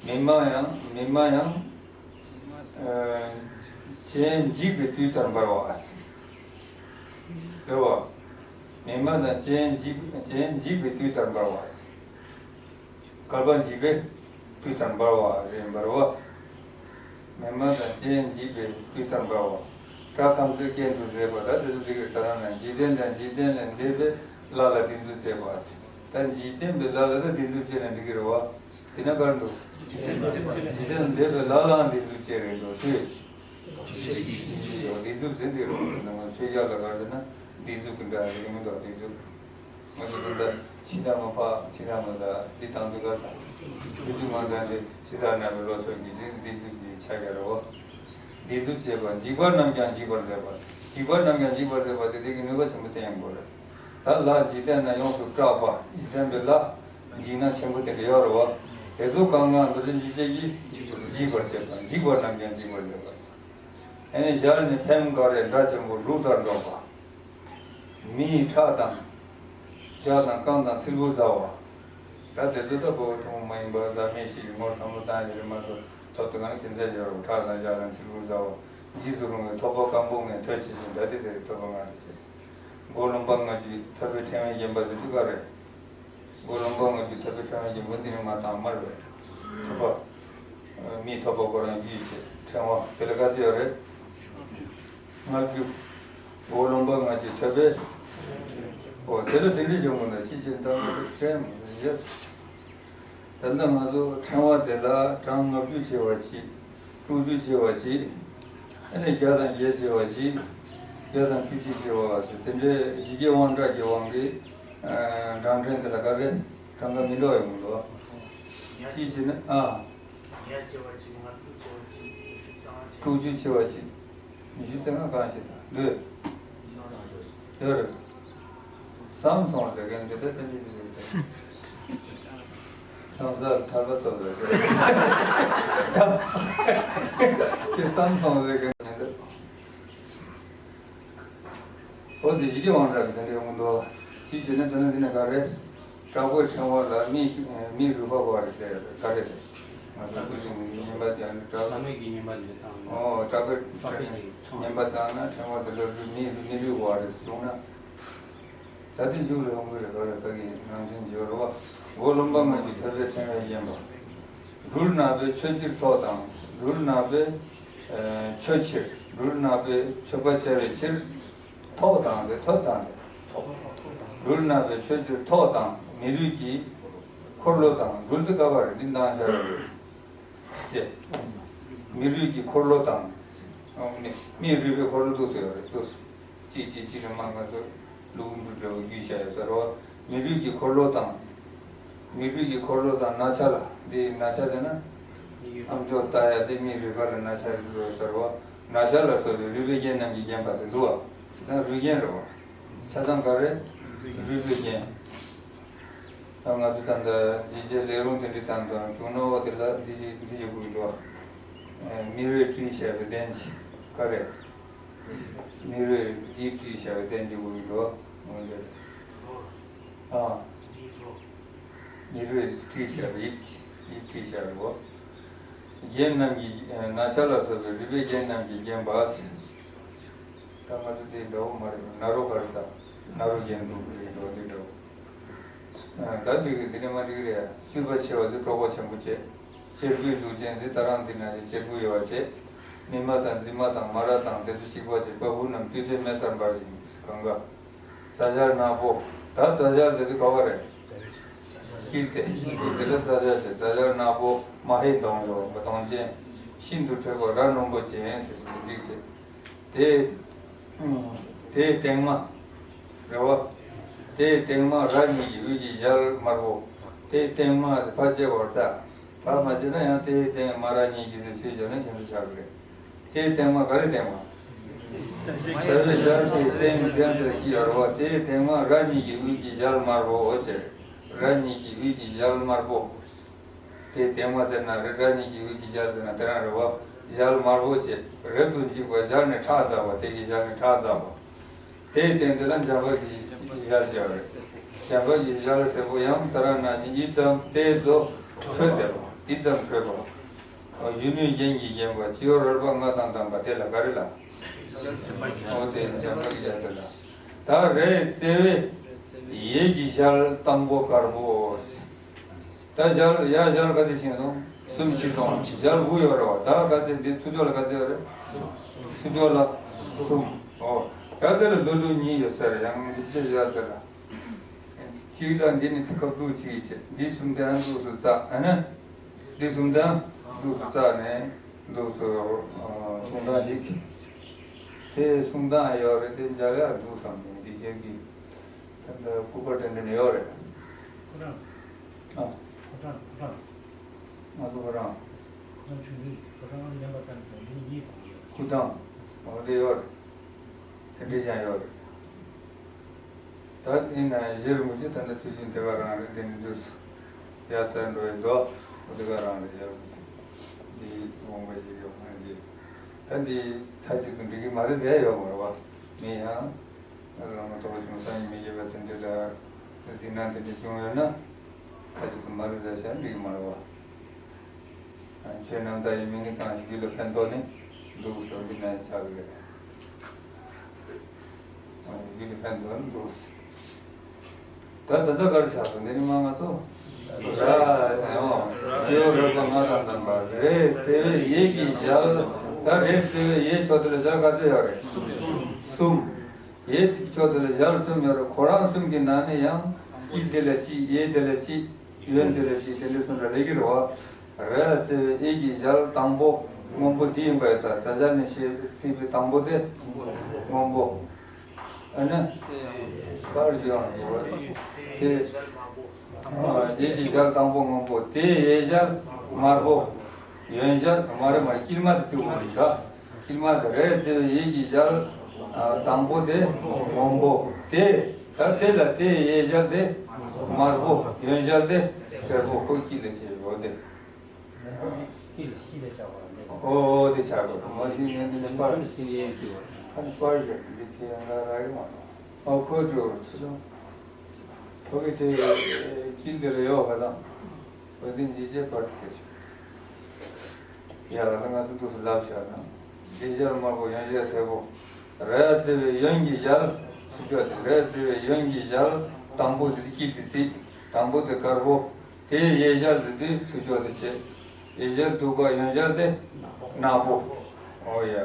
སྨིན་མ་ཡང་། སྨིན་མ་ཡང་། ཨ། སྤྱན་འཇིགས་པའི་དུས་ལྟར་འབར་བ། རེད་བ། སྨིན་མ་དང་སྤྱན་འཇིགས། སྤྱན་འཇིགས་པའི་དུས་ལྟར་འབར་བ། བསྐལ་པ་འཇིག་པའི་དུས་ལྟར་འབར་བ་རེད། འབར་བ། སྨིན་མ་དང་སྤྱན་འཇིག་པའི་དུས་ལྟར་འབར་བ། སྐྲ་ཁམ་ཚུལ་གྱིས་འདུ་མཛད་པ། ད་དེ་ཚོ་འགྲིག་གི་རེད། ད་རང་ན་འཇིག་རྟེན་དང་འཇིག་རྟེན་ལས་འདས་པའི་ལྷ་ལ་སྡིགས་མཛུབ་བྱེད་པ། ད་འཇིག་རྟེན་པའི་ལྷ་ལ་ད་སྡིགས་མཛུབ་བྱས་ན་འགྲིག་གི་རེད་བ། དེ་ན་ག་རེ་འདུག་འཇིག་རྟེན་ལས་འདས་པའི་ལྷ་ལའང་སྡིགས་མཛུབ་བྱེད་རེད་འདུག་སུས། སྡིགས་མཛུབ་ཟེར་འདུག་རེད། ང་ཚོ་ཆོས་རྒྱལ་ལ་ག་རེ་ཟེར་ན་སྡིགས་མཛུབ་ཀྱི་འདྲ་ཟེར་གི་མི་འདུག་སྡིགས་མཛུབ། ང་ཚོ་འདི་འདྲ་ཕྱི་ཟླ་མ་ཕ་ཕྱི་ཟླ་མ་ཟླ་འདི་དང་འདི་ག་ས་ཆུ་ཆུ་མ་ཟླ་འདི་ཕྱི་ཟླ་ན་བའི་ལོ་ཚོད་ཀྱི་འདི་འདི་ཚོ་གི་ཆ་རྒྱ་རེད་བ། འདི་ཚོ་བྱེད་པ་འཇིགས་པ་རྣམས་ཀྱང་འཇིགས་པར་མཛད་པ། འཇིགས་པ་རྣམས་ཀྱང་འཇིགས་པར་མཛད་པ་དེ་དེ་གི་ནུས་པ་ཆེན་པོ་བསྟན་ཡོང་གི་རེད། ད་ལྷ་འཇིག་རྟེན་ན་ཡོངས་སུ་གྲགས་པ་འཇིག་རྟེན་པའི་ལྷ་འཇིགས་སྣང་ཆེན་པོ་དེ་འདྲ་ཡོད་རེད་བ། དེ་ཚོ་གང་གང་འདུལ་བྱེད་འཇིགས་བྱེད་ཀྱིས་འཇིགས་པར་བྱེད་པ། འཇིགས་པ་རྣམས་ཀྱང་འཇིགས་པར་མཛད་པ། ཨ་ནི་ཞལ་ནི་ཕེབས་འགའ་རེ་སྒྲ་ཆེན་པོ་གླུ་ལྟར་སྒྲོག་པ། མི་ཡི་ཁྲག་དང་། ལྕགས་དང་རྐང་དང་ཚིལ་བུ་ཟ་བ། ད་དེ་ཚོ་ད་ཕོ་བོ་ཐུན་མོང་མ་ཡིན་པ་ཟ་མི་ཞིག་གི་ངོར་བསམ་བློ་བཏང་ཡོད་རེད་མ་གཏོགས་ཐོབ་ཐང་ནི་ཁྱད་མཚར་ཡོད་རེད། ཁྲག་དང་ལྕགས་དང་ཚིལ་བུ་ཟ་བ། འཇིགས་སུ་རུང་བའི་ཐོབ་པ་སྐམ་པོ་ངས་ཐོས་ཇི་བཞིན་ད་དེ་དེ་རེད། ཐོབ་པ་ང་རེ་བྱེད། མགོ་ལོང་པ་ལྔ་བཅུའི་ཐོད་པའི་ཕྲེང་བའི་བརྒྱན་པ་ཟེར་དུས་ག་རེད། མགོ་ལོང་པ་ལྔ་བཅུའི་ཐོད་པའི་ཕྲེང་བའི་བརྒྱན་པ་འདི་ནི་མ་དང་མར་བས། ཐོབ་པ། མིའི་ཐོབ་པ་ཁོ་རང་རྒྱུད་བྱེད་ཕྲེང་བ་དེ་ལ་ག་ཚོད་ཡོད་རེད། ལྔ་བཅུ། མགོ་ལོང་པ་ལྔ་བཅུའི་ཐོད་པའི། ཨོ་དེ་ལ་དེ་འདྲའི་བྱུང་བ་ན་ཅི་བྱེད་དང་ཕྲེང་བ་ཡོད། ད་ལྟ་ང་ཚོ་ཕྲེང་བ་དེ་ལ་གྲངས་ལྔ་བཅུ་ཆེ་བ་གཅིག་དྲུག་ཅུ་ཆེ་བ་གཅིག་ཨ་ནི་བརྒྱ་དང་བརྒྱད་ཆེ་བ་གཅིག་བརྒྱ་དང་བཅུ་གཅིག་ཆེ་བ་ཟེར་དེ་འདྲའི་ཡི་གེ་དབང་དྲག་གི་དབང་གིས་གྲངས་ཕྲེང་དེ་ལ་ག་གེ་གྲངས་ཀ་མི་འདྲ་བ་ཡོང་གི་འདུག་གཅིག་བྱས་ན་ཨ། བརྒྱ་ཆེ་བ་གཅིག་ལྔ་བཅུ་ཆེ་བ་གཅིག་ཉི་ཤུ་རྩ་ལྔ་ཆེ་བ། དྲུག་ཅུ་ཆེ་བ་གཅིག་ཉི་ཤུ་རྩ་ལྔ་གང་ཞིག་དང་འདོད། ཡོད་རེད། བསམ་སོང་ཟེར་མཁན་འདི་ལྟ་ལྟ་ཅི་ཞིག་རེད། བསམ་སར་ཐར་པ་ཐོབ་ཟེར་མཁན། བསམ་སོང་ཟེར་མཁན་འདི། འོ་དེ་ཞིག་གི་དབང་དྲག་གི་དེ་འདྲ་ཡོང་གི་འདུག་གཅིག་བྱས་ན་དེ་ནི་འདི་ནི་ག་རེ། དྲག་པོའི་ཕྲེང་བ་ལ་མི་མི་རུས་པ་བོར་ཟེར་ག་རེ་རེད། ང་ཚོ་སྐུ་གཞུང་གི་བསྙེན་པ་དེ་ནི་དྲག་ཟ་མོད་ཀྱི་བསྙེན་པ་ལས་བཏང་ནས། ཨོ་དྲག་པོའི་བསྙེན་པ་བཏང་ན་ཕྲེང་བ་དེ་ལ་རུས་མི་རུས་མི་རུས་བོར་བྱུང་ན། ད་དེ་མཇུག་ལ་ཡོང་གི་རེད། ག་རེ་ད་གི་ནང་དོན་བརྗོད་རོགས། མགོ་ལོང་པ་ལྔ་བཅུའི་ཐོད་པའི་ཕྲེང་བའི་བརྒྱན་པ། སྦྲུལ་ནག་པོའི་མཆོད་ཕྱིར་ཐོག་དང་། སྦྲུལ་ནག་པོའི་མཆོད་ཕྱིར། སྦྲུལ་ནག་པོའི་མཆོད་པ་བྱ་བའི་ཕྱིར། ཐོག་དང་དེ་ཐོག་དང་དེ། སྦྲུལ་ནག་པོའི་མཆོད་ཕྱིར་ཐོག་དང་མི་རུས་ཀྱི་འཁོར་ལོ་དང་། སྦྲུལ་དེ་ཀ་བ་རེད། འདི་འདང་བྱ་རེད། ཅེས། མི་རུས་ཀྱི་འཁོར་ལོ་དང་། མི་མི་རུས་པའི་འཁོར་ལོ་འདུག་སེ་ཡོད་རེད་འདུག་གཅིག་གཅིག་གཅིག་ནས་མ་ང་ཚོ་ལུག་འབྲུ་འདྲ་བོ་རྒྱུས་བྱ་ཡོད་ས་རེད་བ། མི་རུས་ཀྱི་འཁོར་ལོ་དང་། མི་རུས་ཀྱི་འཁོར་ལོ་དང་ན་ཆ་ལ་འདི་ན་ཆ་ཟེར་ན། རྣམ་འཇོག་ལྟ་ཡ་དེ་མིའི་རུས་ཁ་ལ་རྣ་ཆ་རུས་པའི་ཟེར་བ། རྣ་ཆ་ལ་སོགས་པའི་རུས་པའི་རྒྱན་རྣམས་ཀྱིས་བརྒྱན་པ་ཟེར་འདུག་བ། དེ་ན་རུས་རྒྱན་རེད་བ། ཆ་ཚང་ག་རེ། རུས་པའི་རྒྱན། ད་ང་ཚོ་ད་ལྟ་ཡིག་ཆ་ཟེར་རུང་དེ་འདྲའི་དང་དང་བྱུང་ན་འོ་དེ་ལ་འདི་ཞིག་འདི་ཞིག་དགོས་ཀྱི་འདུག་བ། མི་རུས་བྲིས་བྱས་པའི་གདན་ཅིག་ག་རེ། མི་རུས་དབྱིབས་བྲིས་བྱས་པའི་གདན་ཅིག་དགོས་ཀྱི་འདུག་བ། འོ་དེ། ཨ། མི་རུས་བྲིས་བྱས་པའི་དབྱིབས་དབྱིབས་བྲིས་བྱས་པའི་འོ། རྒྱན་རྣམས་ཀྱིས་རྣ་ཆ་ལ་སོགས་པའི་རུས་པའི་རྒྱན་རྣམས་ཀྱིས་བརྒྱན་པ། ད་ང་ཚོ་དེ་འདྲ་བོ་མ་རེད། ན་རོ་ག་རེ་ཟ། ན་རོ་རྒྱན་འདུག་རེད་འགྲོ་དེ་འདྲ་བོ། ད་འགྲིག་གི་འདི་ནས་མ་འགྲིག་གི་རེད། གསུས་པ་ཆེ་བ་དེ་གྲོགས་པོ་ཆེན་པོ་བྱེད། གཅེར་བུའི་གཟུགས་ཅན་དེ་ད་རང་འདི་ན་ཡི་གཅེར་བུ་ཡོད་པ་བྱེད། མི་མ་དང་རྫི་མ་དང་མ་ར་དང་དེ་ཚོ་གཅིག་པ་བྱེད། པ་ཕུ་རྣམས་དུས་མཐའི་མེ་ལྟར་འབར་ཞིང་གང་ག་རྩ་ཞལ་ནག་པོ། ད་རྩ་ཞལ་དེ་དུས་ག་བ་རེད། དཀྱིལ་དེ་དཀྱིལ་དེ་ལ་རྩ་ཞལ་ཟེར། རྩ་ཞལ་ནག་པོ་མ་ཧེ་གདོང་ཡོད་པ་གདོང་ཅན། ཤིན་ཏུ་ཁྲོས་པ་རྭ་སྣུམ་པོ་ཅན་ཟེར་དུ་འགྲིག་བྱེད། དེ་དེའི་སྟེང་མ་རེད་བ། དེའི་སྟེང་མ་རྭ་གཉིས་ཀྱི་དབུས་ཀྱི་ཞལ་དམར་པོ། དེའི་སྟེང་མ་དེ་ཕར་བྱས་པར་ལྟ། ཕར་མ་བྱས་ན་ཡང་དེའི་སྟེང་མ་རྭ་གཉིས་ཀྱི་ཟེར་ཚུལ་བྱས་ན་ཁྱེད་ཚོ་ཆགས་ཀྱི་རེད། དེའི་སྟེང་མ་ག་རེ་སྟེང་མ། རྩ་བའི་ཞལ་གྱི་སྟེང་སྟེང་དུ་ཅི་ཡོད་རེད་བ། དེའི་སྟེང་མ་རྭ་གཉིས་ཀྱི་དབུས་ཀྱི་ཞལ་དམར་པོ་འོ་ཟེར། རྭ་གཉིས་ཀྱི་དབུས་ཀྱི་ཞལ་དམར་པོ། དེའི་སྟེང་མ་ཟེར་ན་རེད། རྭ་གཉིས་ཀྱི་དབུས་ཀྱི་ཞལ་ཟེར་ན་དེ་རང་རེད་བ། ཞལ་དམར་པོ་བྱས་རབ་ཏུ་འཇིགས་པ་ཞལ་ནི་ཁྲག་འཛག་པ། དེ་གི་ཞལ་ནི་ཁྲག་འཛག་པ། དེའི་སྟེང་དེ་ལ་འཇམ་དཔལ་གྱི་ཞལ་ཟེར་བ་རེད། འཇམ་དཔལ་གྱི་ཞལ་ཟེར་བོ་ཡང་ད་རང་ན་ཞིང་ཡིད་ཙམ་དེ་ཚོ་ཁྲོས་བསྡད་པ། ཡིད་ཙམ་ཁྲོས་པ། གཞོན་ནུའི་རྒྱན་གྱིས་བརྒྱན་པ་སྤྱི་བོར་རོལ་པ་ལྔ་དང་ལྡན་པ་དེ་ལ་ག་རེ་ལ། འོ་དེ་འཇམ་དཔལ་གྱི་ཞལ་དེ་ལ། ད་རེས་བརྩེ་བའི་ཡས་ཀྱི་ཞལ་དང་པོ་དཀར་པོ། ད་ཞལ་ཡ་ཞལ་ག་ཚོད་ཕྱིན་སོང་། གསུམ་ཕྱིན་སོང་། ཞལ་དགུ་ཡོད་རེད་བ། ད་ག་ཚོད་འདི་ཚུར་ཕྱོགས་ལ་ག་ཚོད་ཡོད་རེད། ཚུར་ཕྱོགས་ལ་གསུམ། ཨོ། ད་དེ་ལ་འདོད་ལུགས་གཉིས་ཡོད་ཟེར། ཡང་འདི་ཚོད་ཡོད་ཟེར་ལ། གཅིག་ལ་འདི་ནི་ཐུགས་ཁ་བླུགས་གཅིག་བྱས། འདི་གསུམ་དེའང་འདུག་སུ་བཙགས། ཨ་ནི། འདི་གསུམ་དེའང་འདུག་སུ་བཙགས་ནས་འདུག་སུ་གསུང་སྟངས་ཤིག་དེ་གསུང་སྟངས་ཡོད་རེད། དེ་མཇལ་ཡག་འདུག་བསམ་ནས་འདི་རྒྱབ་ཀྱི། ད་ལྟ་སྐུ་པར་དེ་འདྲ་ནས་ཡོད་རེད། ཁོ་རང་། ཨ། ཁོ་རང་ཁོ་རང་། ང་ཚོ་ཁོ་རང་། ཁོ་རང་ཆུང་དུས་ཁོ་རང་ལེན་པ་བཏང་ཟེར་འདི་གཉིས་གོ་ཡོད། སྐུ་ཐང་། འོ་དེ་ཡོད་རེད། དེ་འདྲ་ཅང་ཡོད་རེད། ད་ཡིན་ན་གཞི་རིན་པོ་ཆེ་ད་ལྟ་དུས་རྒྱུན་དེ་ག་རང་རེད། དེ་ནི་དུས་སུ་ཡ་རྩ་འགྲོ་ཡི་འདུག་འོ་དེ་ག་རང་རེད། ཡག་པོ་འདི་དབང་པོ་ཞིག་ཡོད་མ་རེད། ད་འདི་མཐའ་གཅིག་ཏུ་འགྲིག་གི་མ་རེད་ཟེར་ཡོད་མ་རེད་བ། མིན་ཡང་། བླ་མ་རྡོ་རྗེ་འཆང་སངས་རྒྱས་མི་བསྐྱོད་པ་དེ་འདྲ་ལ་གཟིགས་སྣང་དེ་འདྲ་བྱུང་ཡོད་ན། ཁ་ཅིག་ཏུ་མ་རེད་ཟེར་བྱས་འགྲིག་མ་རེད་བ། ཆོས་རྣམ་དག་ཡི་མིང་ནི་གང་ཞིག་རྒྱུད་ལ་ཕན་ཐོགས་ནི་འདུག་ཟེར་འདི་ནས་ཆགས་ཀྱི་རེད། རྒྱུད་ལ་ཕན་ཐོགས་ནི་འདུག་ཟེར། ད་ད་ལྟ་གར་ཆགས་སོང་འདི་ནི་མ་ང་ཚོ། ར་ཨེ་འོ། སྤྱི་བོར་རོལ་པ་ལྔ་དང་ལྡན་པ། རེས་བརྩེ་བའི་ཡས་ཀྱི་ཞལ། ད་རེས་བརྩེ་བའི་ཡས་ཕྱོགས་དེ་ལ་ཞལ་ག་ཚོད་ཡོད་རེད། གསུམ། ཡས་ཕྱོགས་དེ་ལ་ཞལ་གསུམ་ཡོད་རེད། ཁོ་རང་གསུམ་གྱི་ནང་ནས་ཡང་དཀྱིལ་དེ་ལ་གཅིག་གཡས་དེ་ལ་གཅིག་གཡོན་དེ་ལ་གཅིག་དེ་འདྲ་གསུམ་ར་ལས་ཀྱི་རེད་བ། རེས་བརྩེ་བའི་ཡས་ཀྱི་ཞལ་དང་པོ་སྔོན་པོ་འདི་ཡིན་པ་ཡིན་ད། ས་ཆ་ནས་བཤད་སྲིད་པའི་དང་པོ་དེ་སྔོན་པོ། ཨ་ནི། པར་ཞིག་ཡང་ཡོད་རེད། དེ། ཡས་ཀྱི་ཞལ་དང་པོ་སྔོན་པོ། དེའི་གཡས་ཞལ་དམར་པོ། གཡོན་ཞལ་མ་རེད་མ་རེད། དཀྱིལ་མ་དེ་གཙོ་བོ་རེད་ད། དཀྱིལ་མ་དེ་རེས་བརྩེ་བའི་ཡས་ཀྱི་ཞལ་དང་པོ་དེ་སྔོན་པོ། དེ་ད་དེ་ལ་དེའི་གཡས་ཞལ་དེ་དམར་པོ། གཡོན་ཞལ་དེ་སེར་པོ། ཁོ་དཀྱིལ་ལ་བྱས་ཡོད་དེ། ཤི་ལ་ཤི་ལ་བྱ་བ་ལས། ཨོ་དེ་བྱ་དགོས། མ་ཤི་ནས་འདི་ནས་པར། ཤི་ལ་ཤི་ལ་ཡས་ཀྱི་བ། ཨ་ནི་པར་ཞིག་འདི་ཁྱེད་ཡང་ལ་རག་གི་མ་རེད། ཨོ་ཁོ་ཚོ་ཚོ་ཁོ་གི་དེ་དཀྱིལ་དེ་ལ་ཡོད་ག་དང་། འོ་དེ་འཇིགས་བྱེད་པར་དེ་ཡ་ལ་ང་ཚོ་འདུག་སེ་ལབ་བཞག་ན། གཡས་ཞལ་དམར་པོ་གཡོན་ཞལ་སེར་པོ། རེས་བརྩེ་བའི་གཡོན་གྱི་ཞལ། ཚུར་ཕྱོགས་དེ་རེས་བརྩེ་བའི་གཡོན་གྱི་ཞལ་དང་པོ་དེ་དཀྱིལ་དེ་བརྩིགས། དང་པོ་དེ་དཀར་པོ། དེའི་གཡས་ཞལ་དེ་དུས་ཚུར་ཕྱོགས་དེ་བྱས། གཡས་ཞལ་སྡུག་པ། གཡོན་ཞལ་དེ་ནག་པོ། ཨོ་ཡ།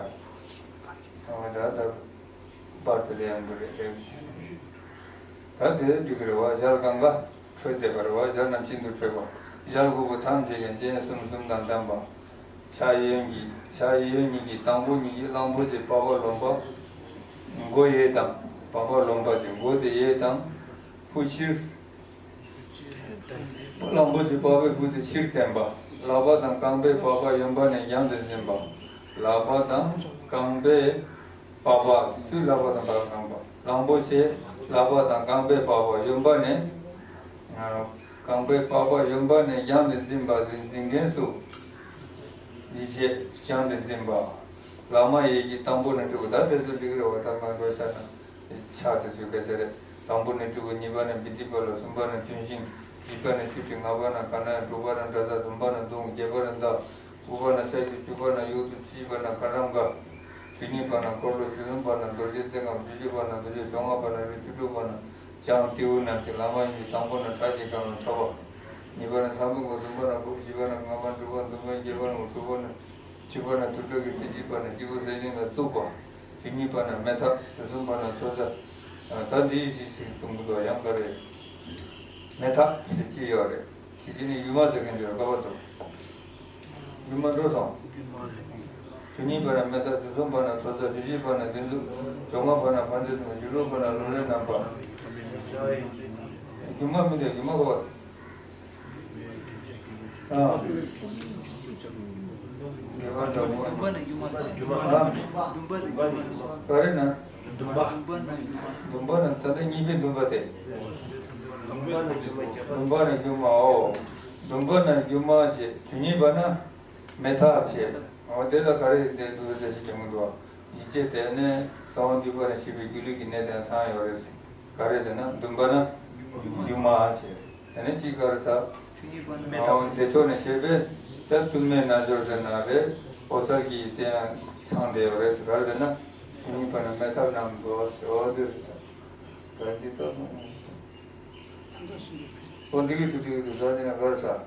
ཨོ་ད་ད་པར་དེ་ལས་ཡང་འདུག་རེད་རེད། ད་དེ་འགྲིག་གི་རེད་བ། ཞལ་གང་ག་ཁྲོས་བསྡད་པ་རེད་བ། ཞལ་རྣམས་ཤིན་ཏུ་ཁྲོས་པ། ཞལ་དགུ་པོ་ཐམས་ཅད་ཀྱང་སྤྱན་གསུམ་གསུམ་དང་ལྡན་པ། ཕྱག་གཡས་གཡོན་གྱི་ཕྱག་གཡས་གཡོན་གཉིས་ཀྱི་དང་པོ་གཉིས་ཀྱི་གླང་པོ་ཆེ་པགས་པ་ལོང་པ། མགོ་གཡས་དང་པགས་པ་ལོང་པ་ཅན། མགོ་དེ་གཡས་དང་། ཕུ་ཕྱིར། གླང་པོ་ཆེ་པགས་པའི་སྤུ་དེ་ཕྱིར་བསྟན་པ། ལག་པ་དང་རྐང་པའི་པགས་པ་གཡོན་པ་ནས་བརྒྱངས་ཏེ་འཛིན་པ། ལག་པ་དང་རྐང་པའི་པགས་པ། སུའི་ལག་པ་དང་པགས་པ། རྐང་པ། གླང་པོ་ཆེའི་ལག་པ་དང་རྐང་པའི་པགས་པ་གཡོན་པ་ནས། ཨ། རྐང་པའི་པགས་པ་གཡོན་པ་ནས་བརྒྱངས་ཏེ་འཛིན་པ་དེ་འཛིན་མཁན་སུ། ཡིད་བྱེད་བརྒྱངས་ཏེ་འཛིན་པ། ལག་མ་ཡི་གེ་དང་པོ་ནས་དྲུག་ད་དེ་ཚོ་འགྲིག་རེད་བ། ད་ང་འགྲོ་ཤག་ན། ཕྱག་དེ་ཚོའི་སྐད་ཆ་རེད། དང་པོ་ནས་དྲུག་དང་། གཉིས་པ་ནས་བི་དྷི་པཱ་ལ། གསུམ་པ་ནས་ལྟུང་བཤེས། བཞི་པ་ནས་ཤུ་ཏི། ལྔ་པ་ནས་ཀ་ན་ཡ། དྲུག་པ་ནས་ཏྲ་ཏ། བདུན་པ་ནས་དུང་། བརྒྱད་པ་ནས་མདའ། དགུ་པ་ནས་ཚ་ཆུ། བཅུ་པ་ནས་གཡུ་རྡོ། བཅུ་གཅིག་པ་ནས་ཁ་ཊྭཱཾ་ག། བཅུ་གཉིས་པ་ནས་འཁོར་ལོ། བཅུ་གསུམ་པ་ནས་རྡོ་རྗེ་རྩེ་སྒམ། བཅུ་བཞི་པ་ནས་རྡོ་རྗེ། བཅོ་ལྔ་པ་ནས་རི། བཅུ་དྲུག་པ་ནས་བྱང་ཏེའུ་རྣམས་ཀྱི་ལག་མ་ཡིན་གྱི། དང་པོ་ནས་ཁྲག་གི་སྒམ་ལ་འཐོར་བ། གཉིས་པ་ནས་ཚངས་པའི་མགོ། གསུམ་པ་ནས་སྦུབས། བཞི་པ་ནས་རྔ་མ། དྲུག་པ་ནས་དུང་བ། བརྒྱད་པ་ནས་དྲུག་པ་ནས། བཅུ་པ་ནས་དུར་ཁྲོད་ཀྱི་རྩེ། བཅུ་པ་ནས་སྐྱེས་བུ་ས་ཞིང་ལ་བཙུགས་པ། བཅུ་གཉིས་པ་ནས་མེ་ཐག། བཅུ་གསུམ་པ་ནས་མཚོ་ས། ད་འདིའི་གཞི་ཞིག་གསུང་གི་འདུག་ཡང་ག་རེ། མེ་ཐག་དེ་ཅི་ཡོད་རེད། ཁྱེད་ཀྱིས་ནི་ཡུ་མ་ཟེར་མཁན་དེ་ལ་ག་པར་འདུག་ཡུ་མ་འགྲོ་སོང་། བཅུ་གཉིས་པ་ནས་མེ་ཐག། བཅུ་གསུམ་པ་ནས་མཚོ་ས། བཅུ་བཞི་པ་ནས་བདུན་ཚོད། བཅོ་ལྔ་པ་ནས་ཕན་བདེ་གསུམ། བཅུ་དྲུག་པ་ནས་ལོ་ལེགས་རྣམ་པ། ཡུ་མ་མི་འདུག་ཡུ་མ་ག་པར། ཨ། ཡུ་མ་འདྲ་པོ། འདུན་པ་ནས་ཡུ་མ་ལ་བྱེད། ཨ། འདུན་པ་ནས་ཡུ་མ་ལ་བྱེད། ག་རེ་ན། འདུན་པ། འདུན་པ་ནས་ད་ལྟ་གཉིས་པའི་འདུན་པ་དེ། འདུན་པ་ནས་ཡུ་མ། འོ། འདུན་པ་ནས་ཡུ་མ་བྱེད། བཅུ་གཉིས་པ་ན་མེ་ཐག་བྱེད། འོ་དེ་ལ་ག་རེ་ཟེར་འདུག་ཟེར་ཞིག་ཀྱང་མི་འདུག་བ། ཡིད་བྱེད་དེ་ནས་གསང་བ་འདུས་པ་ནས་སྐྱེས་པའི་སྒྱུ་ལུས་ཀྱི་གནས་དེ་ཚང་ཡོད་རེད། ག་རེ་ཟེར་ན་འདུན་པ་ན་ཡུ་མ་བྱེད། དེ་ནས་གཅིག་ག་རེ་ཟེར། བདེ་མཆོག་ནས་བཤད་པས་ད་དུ་མའི་རྣལ་འབྱོར་ཟེར་ན་རེད། འོད་གསལ་གྱི་དེ་ཡང་ཚང་བསྡད་ཡོད་རེད། ག་རེ་ཟེར་ན་བཅུ་གཉིས་པ་ནས་མེ་ཐག་རྣམས་འགྲོ་ཟེར་བ་འདི་རེད་ཟེར། ད་འདི་ལྟ་བུ། འོ་འདི་གི་དུས་ཚོད་དུ་ཟ་ནས་ག་རེ་ཟེར།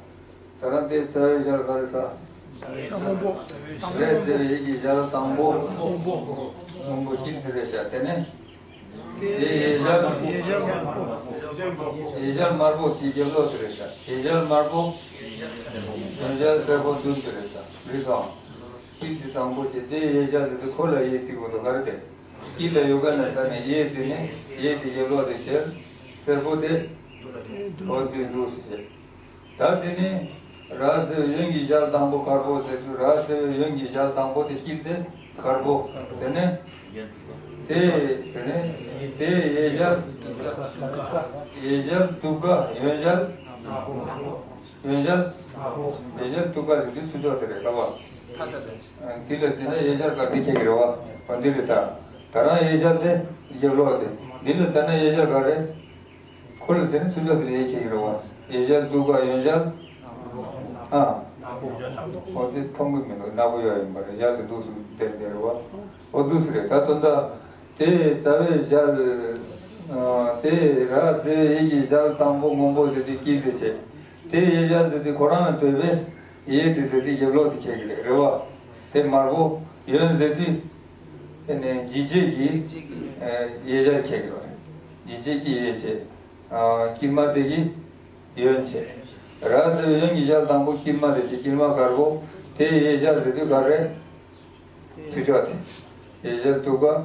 ད་རང་དེ་རྩ་བའི་ཞལ་ག་རེ་ཟེར། རས་བརྩེ་བའི་ཡི་གེ་ཞལ་དང་པོ། སྔོན་པོ་ཤེལ་དེ་རེད་ཤག་དེ་ནས། དེ་ཡི་ཞལ། ཡི་ཞལ་དམར་པོ་དེའི་རྒྱབ་ལོགས་དེ་རེད་ཤག་ཡི་ཞལ་དམར་པོ། ཡི་ཞལ་སེར་པོ་བདུན་དེ་རེད་ཤག་རེད་སོང་། ཤེལ་དེ་དང་པོ་བྱས། དེ་ཡི་ཞལ་དེ་དེ་ཁོ་ལ་ཡི་བརྩི་དགོས་འདུག་ག་རེ་དེ། ཤེལ་ལ་ཡོད་མཁན་ལ་ཟ་ནས་ཡི་བརྩིས་ནས་ཡི་དེ་རྒྱབ་ལོགས་དེ་ཁྱེར། སེར་པོ་དེ། འོ་དེ་འདུག་སེ་བྱས། ད་དེ་ནི་ར་བརྩེ་བའི་གཡོན་གྱི་ཞལ་དང་པོ་དཀར་པོ་ཟེར་དུས། ར་བརྩེ་བའི་གཡོན་གྱི་ཞལ་དང་པོ་དེ་ཤེལ་དེ་དཀར་པོ། དེ་ནས་དེ། དེ་ནས་དེ་ཡི་ཞལ། ཡི་ཞལ་དུག་དཀར། གཡོན་ཞལ། གཡོན་ཞལ། ཡི་ཞལ་དུག་དཀར་ཟེར་དུས་ཚུར་ཕྱོགས་དེ་རེད་ད་བ། དེ་ལ་བརྩིས་ན་ཡི་ཞལ་དཀར་དེ་ཁྱེད་ཀྱི་རེད་བ། འོ་འདི་རེད་ད། ད་རང་ཡི་ཞལ་དེ་རྒྱབ་ལོགས་དེ། འདི་ལ་ལྟ་ན་ཡི་ཞལ་ག་རེ། ཁོ་ལ་དེ་ནི་ཚུར་ཕྱོགས་དེ་ལ་ཡི་ཁྱེད་ཀྱི་རེད་བ། ཡི་ཞལ་དུག་དཀར། གཡོན་ཞལ། ཨ། འོ་དེ་མཐོང་གི་མི་འདུག་ནག་པོ་ཡོད་ཡིན་པ་རེད། ཞལ་དེ་འདུག་སེ་བསྡད་བསྡད་རེད་བ། འོ་འདུག་སེ་རེད། ད་དོན་དག་དེ་རྩ་བའི་ཞལ། ཨ། དེ་ར་བརྩེ་བའི་ཡི་གེ་ཞལ་དང་པོ་སྔོན་པོ་ཟེར་དུས་ཤེལ་དེ་བྱས། དེ་ཡི་ཞལ་ཟེར་དུས་ཁོ་རང་ལ་ལྟོས་པས་ཡི་དེ་ཟེར་དུས་རྒྱབ་ལོགས་དེ་ཁྱེད་ཀྱི་རེད་རེད་བ། དེ་དམར་པོ། གཡོན་ཟེར་དུས་དེ་ནས་འཇིགས་བྱེད་ཀྱི་ཡི་ཞལ་ཁྱེད་ཀྱི་རེད། འཇིགས་བྱེད་ཀྱི་ཡི་བྱས། ཨ། དཀྱིལ་མ་དེ་གི་གཡོན་བྱས། ར་བརྩེ་བའི་གཡོན་གྱི་ཞལ་དང་པོ་དཀྱིལ་མ་རེད་བྱས། དཀྱིལ་མ་དཀར་པོ། དེ་ཡི་ཞལ་ཟེར་དུས་ག་རེ། ཚུར་ཕྱོགས་དེ། ཡི་ཞལ་དུག་དཀར།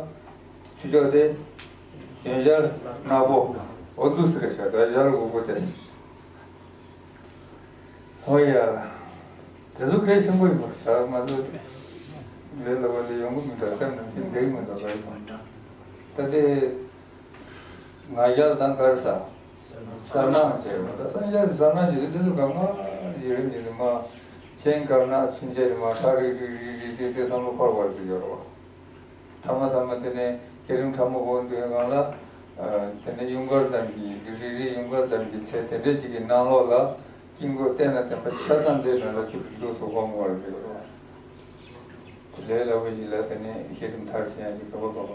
ཚུར་ཕྱོགས་དེ། གཡོན་ཞལ་ནག་པོ། འོ་འདུག་སེ་རེད་ཤག་ད་ཞལ་དགུ་པོ་དེ། འོ་ཡ། དེ་ཚོ་གལ་ཆེན་པོ་ཡིན་པ་ཞག་ང་ཚོ་ལས་སླ་པོ་ལས་ཡོང་གི་མི་འདུག་སེམས་ནང་དེ་འདྲ་མི་འདུག་ག་ཡིན་པ། ད་དེ་ང་ཞལ་དང་ག་རེ་ཟེར། གསལ་སྣང་བྱས་པ། ད་སངས་རྒྱས་ཀྱི་གསལ་སྣང་བྱེད་དུས་དེ་ཚོ་གང་ག་ཡི་རེ་ཉི་རེ་མ། སྤྱན་དཀར་ནག་ཚུན་ཆད་རེ་མ། ཁྲག་རིལ་རིལ་རིལ་རིལ་དེ་དེ་བསམ་བློ་འཁོར་བར་དུ་ཡོད་རེད་བ། ཐ་མ་ཐ་མ་དེ་ནས་བསྐྱེད་རིམ་ཕྲ་མོ་འགོ་འདོན་སྒང་ལ། ཨ། དེ་ནས་ཡུངས་ཀར་ཙམ་གྱི་རིལ་རིལ་ཡུངས་ཀར་ཙམ་གྱི་ཚེ་དེ་འདྲ་ཞིག་གི་ནང་ལོགས་ལ་དཀྱིལ་འཁོར་བརྟན་ན་བརྟན་པ་ཆ་ཚང་དེ་ནང་ལ་བཅུག་བཅུག་སོགས་སྒོམ་དགོས་རེད་བ། དེ་ལས་སླ་པོ་ཞིག་ལ་དེ་ནས་བསྐྱེད་རིམ་མཐར་ཕྱིན་ཡག་གི་ག་པ་ག་པ།